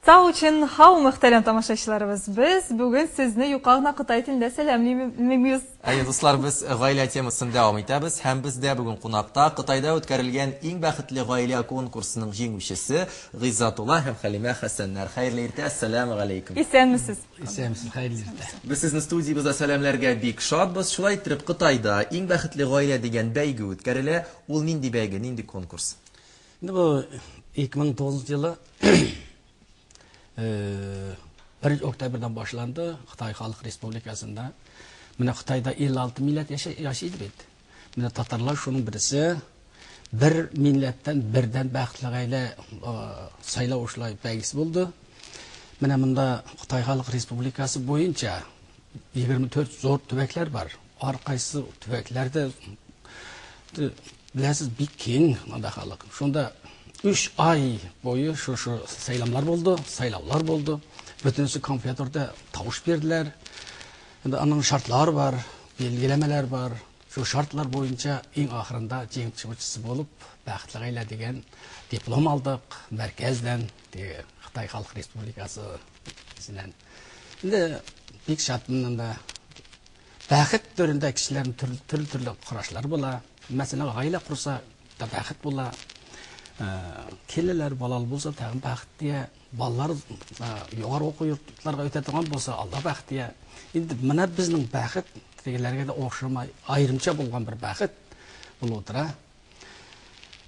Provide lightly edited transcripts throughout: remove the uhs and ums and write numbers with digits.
Сау өчен һау, мөхтәрәм тамашачыларыбыз! Без бүген сезне юка гына кытай телендә сәламлимибез. Әйе, дуслар, без гаилә темасын дәвам итәбез һәм бездә бүген кунакта Кытайда үткәрелгән иң бәхетле гаилә конкурсының җиңүчесе Гыйззатулла һәм Хәлимә Хәсәннәр. Хәерле иртә, әссәламү галәйкүм. Исәнмесез. Исәнмесез, хәерле иртә. Без сезне студиябездә сәламләргә бик шатбыз. Шулай иттереп, Кытайда иң бәхетле гаилә дигән бәйге үткәрелә. Ул нинди бәйге, нинди конкурс? Инде бу 2009 елы 1 октябрьдән башланды Кытай Халык Республикасында. Менә Кытайда 56 милләт яши иде бит. Менә татарлар шуның берсе. Бер милләттән бердән бәхетле гаилә сайлау шулай бәйгесе булды. Менә монда Кытай Халык Республикасы буенча 24 зур төбәкләр бар. Һәркайсы төбәкләрдә беләсез, бик киң монда халык. Шунда 3 ай буе шушы сайламлар булды, сайлаулар булды. Бөтенесе компьютерда тавыш бирделәр. Инде аның шартлары бар, билгеләмәләр бар. Шул шартлар буенча иң ахырында җиңеп чыгучысы булып, Бәхетле гаилә дигән диплом алдык мәркәздән, теге Кытай Халык Республикасы исеннән. Инде бик шатмын да. Бәхет төрендә кешеләрнең төрле-төрле карашлары була. Мәсәлән, гаилә корса да бәхет була. Киләләр, балалы булса тагын бәхет дия. Балалар югары уку йортларга үтә торган булса, алда бәхет дия. Инде менә безнең бәхет тегеләргә дә охшамай, аерымча булган бер бәхет булып утыра.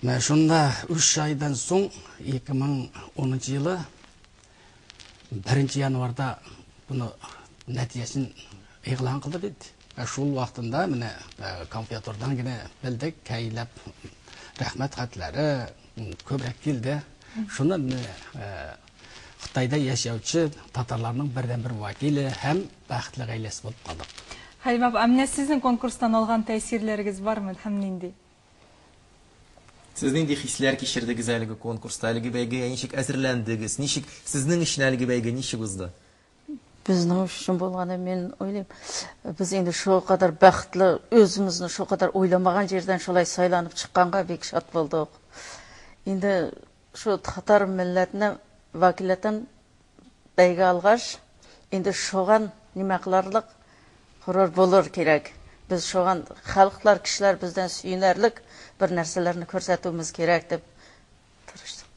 Менә шунда 3 айдан соң 2010 елы 1 январда буны нәтиҗәсен игълан кылды бит. Ә шул вакытында менә компьютердан генә белдек, кәйләп рәхмәт хатлары күбрәк килде. Шуннан менә Кытайда яшәүче татарларның бердән-бер вәкиле һәм бәхетле гаиләсе булып калдык. Хәлимә апа, ә менә сезнең конкурстан алган тәэсирләрегез бармы һәм нинди? Сез нинди хисләр кичердегез әлеге конкурста, әлеге бәйгегә ничек әзерләндегез, ничек сезнең өчен әлеге бәйге ничек узды? Безнең өчен булганы, мин уйлыйм, без инде шул кадәр бәхетле, үзебезне шул кадәр уйламаган җирдән шулай сайланып чыкканга бик шат булдык. Инде шул татар милләтенә вәкилләтен бәйге алгач, инде шуган нимә кыларлык горур булыр кирәк. Без шуган халыклар, кешеләр бездән сөенерлек бер нәрсәләрне күрсәтүебез кирәк дип тырыштык.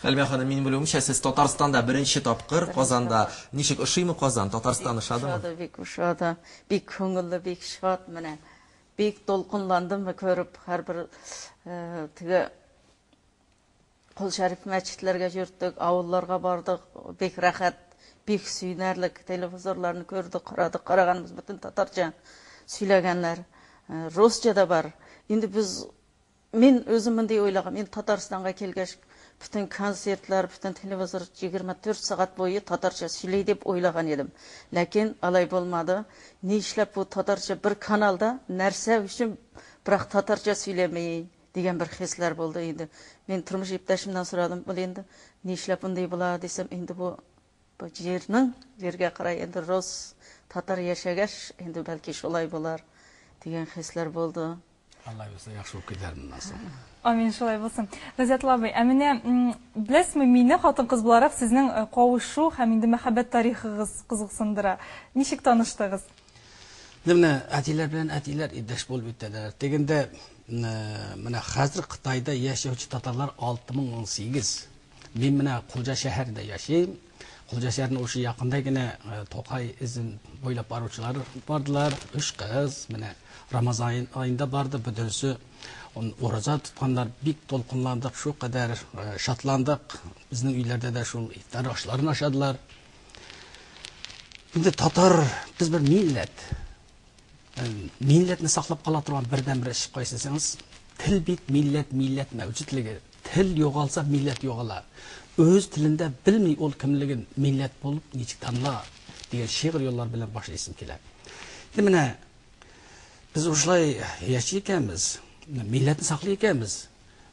Хәлимә ханым, минем белүемчә, сез Татарстанда беренче тапкыр, Казанда. Ничек ошыймы Казан? Татарстан ошадымы? Ошады, бик ошады. Бик күңелле, бик шат менә. Бик дулкынландым күреп, һәрбер теге Кол Шәриф мәчетләргә йөрттек, авылларга бардык. Бик рәхәт, бик сөенәрлек телевизорларны күрдек, карадык, караганыбыз бөтен татарча сөйләгәннәр. Русча да бар. Инде без мин үзем мондый уйлагам, инде Татарстанга килгәч, бөтен концертлар, бөтен телевизор 24 сәгать буе татарча сөйли дип уйлаган идем. Ләкин алай булмады. Ни эшләп бу татарча бер каналда нәрсә өчен бірақ татарча сөйләми? Дигән бер хисләр булды инде. Мин тормыш иптәшемнән сорадым, бу инде нишләп мондый була дисәм, инде бу бу җирнең җиргә карай инде рус, татар яшәгәч, инде бәлки шулай булар дигән хисләр булды. Алла бирсә, яхшы булып китәр моннан соң. Амин, шулай булсын. Гыйззәтулла абый, ә менә беләсезме, мине хатын-кыз буларак сезнең кавышу һәм инде мәхәббәт тарихыгыз кызыксындыра. Ничек таныштыгыз? Менә әтиләр белән әтиләр иптәш булып итәләр. Тегендә менә хәзер Кытайда яшәүче татарлар 6018. Мин менә Кулҗа шәһәрендә яшим. Кулҗа шәһәренең шушы якында генә Токай изен буйлап баручылар бардылар. Өч кыз менә Рамазан аенда барды. Бөтенесе ураза тотканнар. Бик дулкынландык, шул кадәр шатландык. Безнең өйләрдә дә шул ифтар ашларын ашадылар. Инде татар без бер милләт. Милләтне саклап кала торган бердән-бер эш кайсы дисәңез, тел бит милләт, милләт мәүҗүдлеге. Тел югалса, милләт югала. Үз телендә белми ул кемлеген, милләт булып ничек таныла дигән шигырь юллар белән башлыйсым килә. Инде менә без ушулай яши икәнбез, милләтне саклый икәнбез.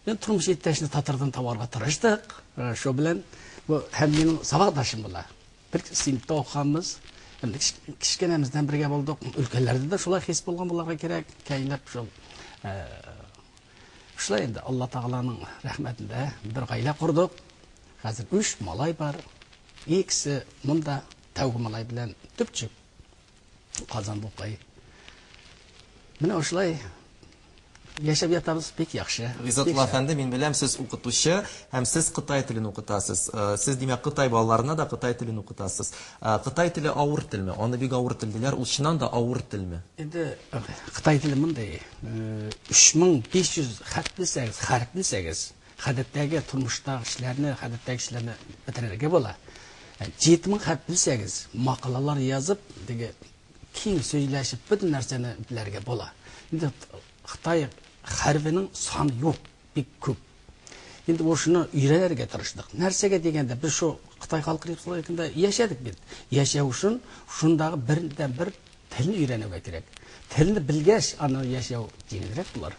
Мин тормыш иптәшне татардан табарга тырыштык. Шул белән бу һәм минем сабакташым була. Бер сыйныфта укыганбыз. Инде кечкенәмездән бергә булдык. Өлкәннәрдә дә шулай хис булган буларга кирәк. Кәйләп шул шулай инде Алла Тәгаләнең рәхмәтендә бер гаилә кордык. Хәзер өч малай бар. Икесе монда тәүге малай белән төпчек Казанда укый. Менә ошолай яшәп ятабыз, бик яхшы. Гыйззәтулла әфәнде, мин беләм, сез укытучы һәм сез кытай телен укытасыз. Сез, димәк, кытай балаларына да кытай телен укытасыз. Кытай теле авыр телме? Аны бик авыр тел диләр. Ул чыннан да авыр телме? Инде кытай теле мондый, 3500 хәреф белсәгез, хәреф белсәгез, гадәттәге тормыштагы эшләрне, гадәттәге эшләрне бетерергә була. 7000 хәреф белсәгез, макалалар язып, теге киң сөйләшеп, бөтен нәрсәне белергә була. Инде Кытай хәрефенең саны юк, бик күп. Инде ошыны өйрәнергә тырыштык. Нәрсәгә дигәндә, без шу Кытай халык республикасында яшәдек бит. Яшәү өчен шундагы бердән бер телне өйрәнергә кирәк. Телне белгәч, аны яшәү җиңелрәк булыр.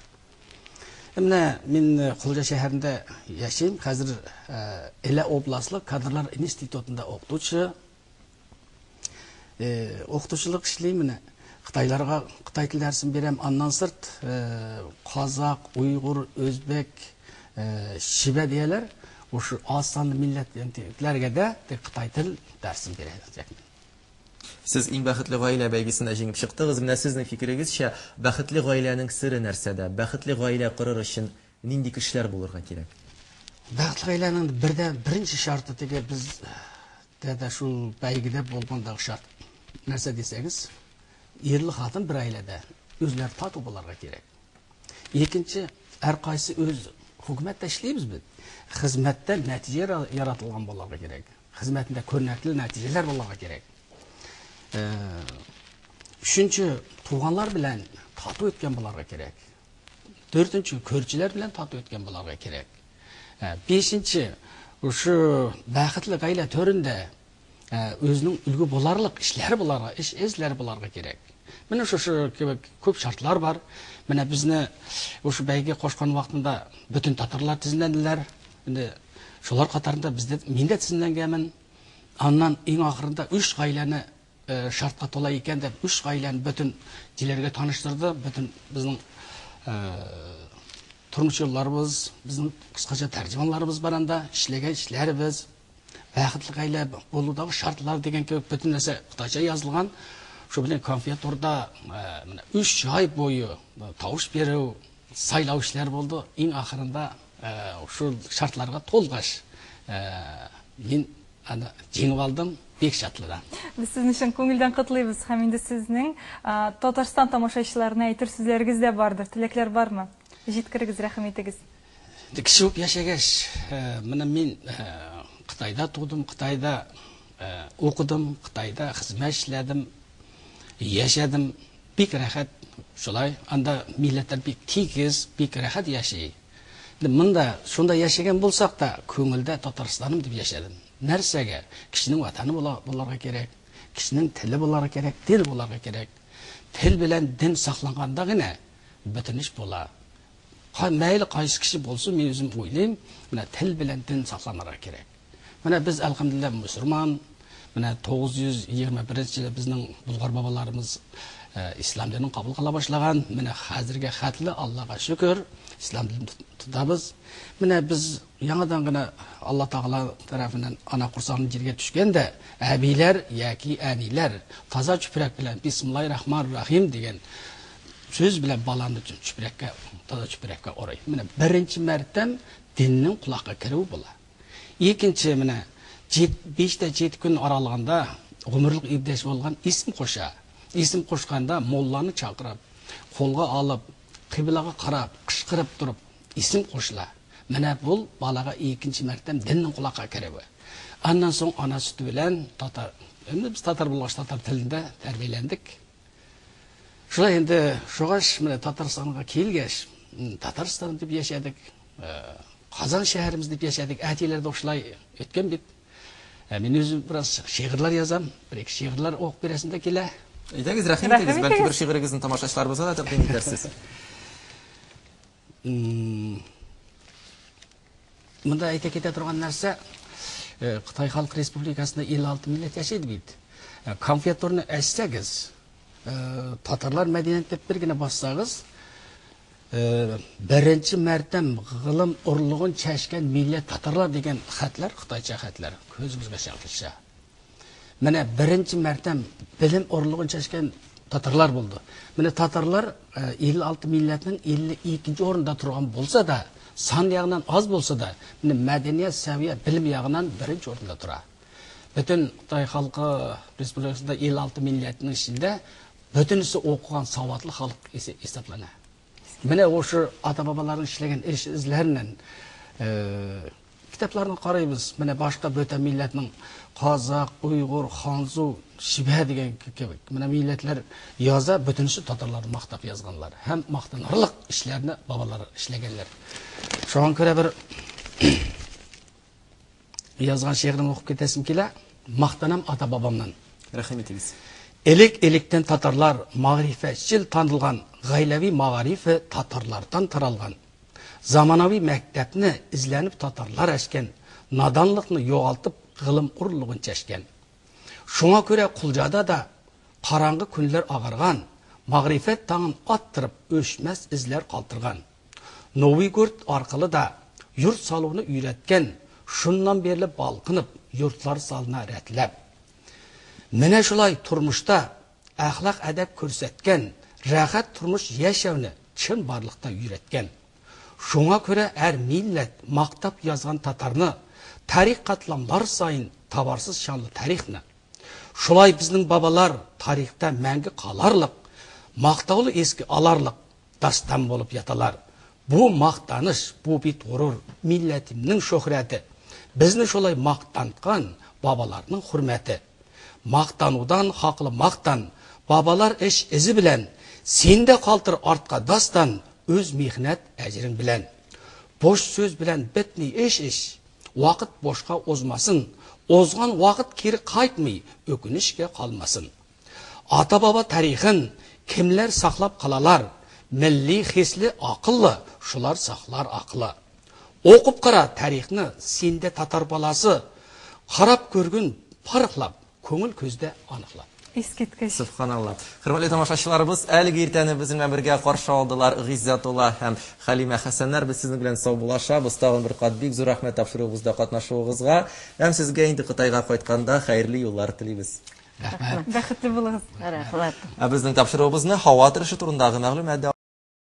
Менә мин Кулҗа шәһәрендә яшим. Хәзер Элә областлык кадрлар институтында укытучы. Укытучылык эшлим менә. Кытайларга кытай тел дәресен бирәм. Аннан сырт казак, уйгур, өзбек, шибә дияләр. Ошо аз санлы милләтләргә дә кытай тел дәресен бирәчәкмен. Сез иң бәхетле гаилә бәйгесендә җиңеп чыктыгыз. Менә сезнең фикерегезчә, бәхетле гаиләнең сере нәрсәдә? Бәхетле гаилә корыр өчен нинди кешеләр булырга кирәк? Бәхетле гаиләнең бердә беренче шарты теге бездә дә шул бәйгедә булгандагы шарт. Нәрсә дисәгез, ирле хатын бер гаиләдә үзләре тату булырга кирәк. Икенче, һәркайсы үз хөкүмәттә эшлибез бит. Хезмәттә нәтиҗә яратылган булырга кирәк. Хезмәтендә күренекле нәтиҗәләр булырга кирәк. Өченче, туганнар белән тату иткән булырга кирәк. Дүртенче, күршеләр белән тату иткән булырга кирәк. Бишенче, ошо бәхетле гаилә төрендә үзенең өлгү буларлык эшләре булырга, эш эзләре булырга кирәк. Менә шушы кебек күп шартлар бар. Менә безне ошо бәйгегә кошкан вакытында бөтен татарлар тезләнделәр. Инде шулар катарында бездә мин дә тезләнгәнмен. Аннан иң ахырында өч гаиләне шартка тола икән дип, өч гаиләне бөтен җирләргә таныштырды. Бөтен безнең тормыш юлларыбыз, безнең кыскача тәрҗемаларыбыз бар анда, эшләгән эшләребез, бәхетле гаилә булудагы шартлар дигән кебек бөтен нәрсә кытайча язылган. Шу белән компьютерда менә 3 ай буе тавыш бирү, сайлау эшләре булды. Иң ахырында шул шартларга тулгач, мин аны җиңеп алдым, бик шатланам. Без сезне чын күңелдән котлыйбыз һәм инде сезнең Татарстан тамашачыларына әйтер сүзләрегез дә бардыр, теләкләр бармы? Җиткерегез, рәхим итегез. Кеше булып яшәгәч, менә мин Кытайда тудым, Кытайда укыдым, Кытайда хезмәт эшләдем, яшәдем. Бик рәхәт шулай. Анда милләтләр бик тигез, бик рәхәт яши. Инде монда шунда яшәгән булсак та, күңелдә Татарстаным дип яшәдем. Нәрсәгә? Кешенең ватаны буларга кирәк, кешенең теле буларга кирәк, дин буларга кирәк. Тел белән дин сакланганда гына бөтен эш була. Мәйле кайсы кеше булсын, мин үзем уйлыйм, менә тел белән дин сакланырга кирәк. Менә без әлхәмдүлилләһ мөселман, менә 921 елда безнең булгар бабаларыбыз ислам динен кабул кыла башлаган. Менә хәзергә хәтле Аллага шөкер, ислам динен тотабыз. Менә без яңадан гына Алла Тәгалә тарафыннан ана корсагын җиргә төшкәндә, әбиләр яки әниләр таза чүпрәк белән Бисмиллаһир Рахманир Рахим дигән сүз белән баланы чүпрәккә, таза чүпрәккә орый. Менә беренче мәртәм диннең колакка керүе була. Икенче, менә 5-7 көн аралыгында гомерлек ирдәш булган исем куша. Исем кушканда мулланы чакырып, кулга алып, кыйблага карап, кычкырып торып исем кушыла. Менә бу балага икенче мәртәм диннең колакка керүе. Аннан соң ана сөте белән татар, инде без татар булгач татар телендә тәрбияләндек. Шулай инде шугач менә Татарстанга килгәч, Татарстан дип яшәдек, Казан шәһәребез дип яшәдек. Әтиләр дә шулай үткән бит. Мин үзем бераз шигырьләр язам, бер-ике шигырьләр укып бирәсем дә килә. Әйдәгез, рәхим итегез, бәлки бер шигырегезне тамашачыларыбызга да тәкъдим итәрсез. Монда әйтә китә торган нәрсә, Кытай Халык Республикасында 56 милләт яши бит. Компьютерны әчсәгез, татарлар мәдәният дип бер генә бассагыз, Birinchi marta g'ilim urug'ini chashgan millat tatarlar degan xatlar, xitoycha xatlar ko'zimizga chalqisha. Mana birinchi marta bilim urug'ini chashgan tatarlar bo'ldi. Mana tatarlar 56 millatning 52-o'rinda turgan bo'lsa-da, san yog'idan oz bo'lsa-da, mana madaniyat saviya, bilim yog'idan birinchi o'rinda turadi. Bütün Xitoy xalqi respublikasida 56 millatning ichida butunisi o'qigan savodli xalq hisoblanadi. Mana o'sha ota-bobolarning ishlagan ish izlaridan kitoblarni qaraymiz. Mana boshqa bo'tan millatning qozoq, uyg'ur, xonzu, shibha degan kabi mana millatlar yoza, butunisi tatarlarni maqtab yozganlar. Ham maqtanarliq ishlarni bobolar ishlaganlar. Shunga ko'ra bir yozgan she'rimni o'qib ketasim kela. Maqtanam ota bobomdan. Rahmat etingiz. Elek-elekten tatarlar ma'rifatchil tanılgan, g'aylaviy ma'rifi tatarlardan taralgan. Zamonaviy maktabni izlanib tatarlar ashgan, nodonlikni yo'qoltib g'ilim urug'ini chashgan. Shunga ko'ra Quljada da qorong'i kunlar og'argan, ma'rifat tangin ottirib o'chmas izlar qoltirgan. Novigurt orqali da yurt soluvni uyratgan, shundan beri balqinib yurtlar solina ratlab. Mana shulay turmushda axloq adab ko'rsatgan, rahat turmush yashavni chin borliqda uyratgan. Shunga ko'ra har millat maqtab yozgan tatarni, tarix qatlamlar sayin tovarsiz shonli tarixni. Shulay bizning babalar tarixda mangi qolarliq, maqtovli eski olarliq dastan bo'lib yotalar. Bu maqtanish, bu bir g'urur, millatimning shuhrati. Bizni shulay maqtantgan babalarning hurmati. Maqtanudan haqli maqtan, babalar ish izi bilan, senda qoltir ortqa dastan, o'z mehnat ajring bilan. Bo'sh so'z bilan bitmay ish ish, vaqt boshqa o'zmasin, o'zgan vaqt keri qaytmay, o'kinishga qolmasin. Ota bobo tarixin kimlar saqlab qolalar, milliy hisli aqlli, shular saqlar aqli. O'qib qara tarixni, senda tatar bolasi, qarab ko'rgin farqlab, ko'ngil ko'zda aniqlab. Искиткеч. Subhanallah. Hurmatli tomoshachilarimiz, әлеге иртәне безнең белән бергә каршы алдылар Гыйззатулла һәм Хәлимә Хәсәннәр. Без сезнең белән саубуллашабыз. Тагын бер кат бик зур рәхмәт тапшыруыбызда катнашуыгызга. Һәм сезгә инде Кытайга кайтканда хәерле юллар телибез. Рәхмәт. Бәхетле булыгыз. Рәхмәт. Ә безнең тапшыруыбызны һава торышы турындагы мәгълүмат